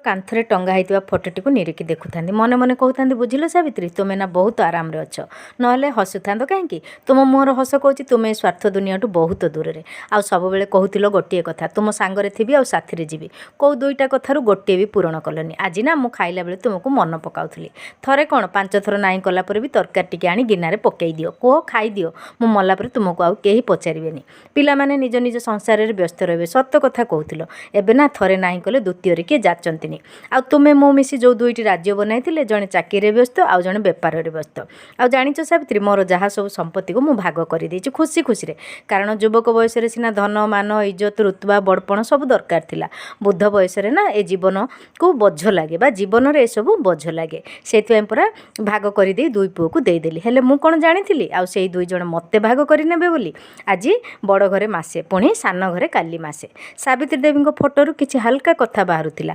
କାନ୍ଥରେ ଟଙ୍ଗା ହେଇଥିବା ଫଟୋଟିକୁ ନିରେଖି ଦେଖୁଥାନ୍ତି। ମନେ ମନେ କହୁଥାନ୍ତି, ବୁଝିଲ ସାବିତ୍ରୀ, ତୁମେ ନା ବହୁତ ଆରାମରେ ଅଛ, ନହେଲେ ହସୁଥାନ୍ତ କାହିଁକି? ତୁମ ମୁହଁର ହସ କହୁଛି ତୁମେ ଏ ସ୍ୱାର୍ଥ ଦୁନିଆଠୁ ବହୁତ ଦୂରରେ। ଆଉ ସବୁବେଳେ କହୁଥିଲ ଗୋଟିଏ କଥା, ତୁମ ସାଙ୍ଗରେ ଥିବି ଆଉ ସାଥିରେ ଯିବି। କେଉଁ ଦୁଇଟା କଥାରୁ ଗୋଟିଏ ବି ପୂରଣ କଲନି। ଆଜି ନା ମୁଁ ଖାଇଲା ବେଳେ ତୁମକୁ ମନ ପକାଉଥିଲି। ଥରେ କ'ଣ, 5 ଥର ନାଇଁ କଲା ପରେ ବି ତରକାରୀ ଟିକେ ଆଣି ଗିନାରେ ପକେଇ ଦିଅ, କୁହ ଖାଇଦିଅ, ମୁଁ ମଲା ପରେ ତୁମକୁ ଆଉ କେହି ପଚାରିବେନି। ପିଲାମାନେ ନିଜ ନିଜ ସଂସାରରେ ବ୍ୟସ୍ତ ରହିବେ। ସତ କଥା କହୁଥିଲ। ଏବେ ନା ଥରେ ନାହିଁ କଲେ ଦ୍ୱିତୀୟରେ କିଏ ଯାଚନ୍ତିନି। ଆଉ ତୁମେ ମୁଁ ମିଶି ଯେଉଁ ଦୁଇଟି ରାଜ୍ୟ ବନାଇଥିଲେ, ଜଣେ ଚାକିରିରେ ବ୍ୟସ୍ତ ଆଉ ଜଣେ ବେପାରରେ ବ୍ୟସ୍ତ। ଆଉ ଜାଣିଛ ସାବିତ୍ରୀ, ମୋର ଯାହା ସବୁ ସମ୍ପତ୍ତିକୁ ମୁଁ ଭାଗ କରିଦେଇଛି ଖୁସି ଖୁସିରେ। କାରଣ ଯୁବକ ବୟସରେ ସିନା ଧନ, ମାନ, ଇଜ୍ଜତ, ରୁତବା, ବଡ଼ପଣ ସବୁ ଦରକାର ଥିଲା। ବୃଦ୍ଧ ବୟସରେ ନା ଏ ଜୀବନକୁ ବୋଝ ଲାଗେ ବା ଜୀବନରେ ଏସବୁ ବୋଝ ଲାଗେ। ସେଇଥିପାଇଁ ପରା ଭାଗ କରିଦେଇ ଦୁଇ ପୁଅକୁ ଦେଇଦେଲି। ହେଲେ ମୁଁ କ'ଣ ଜାଣିଥିଲି ଆଉ ସେଇ ଦୁଇ ଜଣ ମୋତେ ଭାଗ କରିନେବେ ବୋଲି? ଆଜି ବଡ଼ ଘରେ ମାସେ, ପୁଣି ସାନ ଘରେ କାଲି ମାସେ। ସାବିତ୍ରୀ ଦେବୀଙ୍କ ଫଟୋରୁ କିଛି ହାଲକା କଥା ବାହାରୁଥିଲା।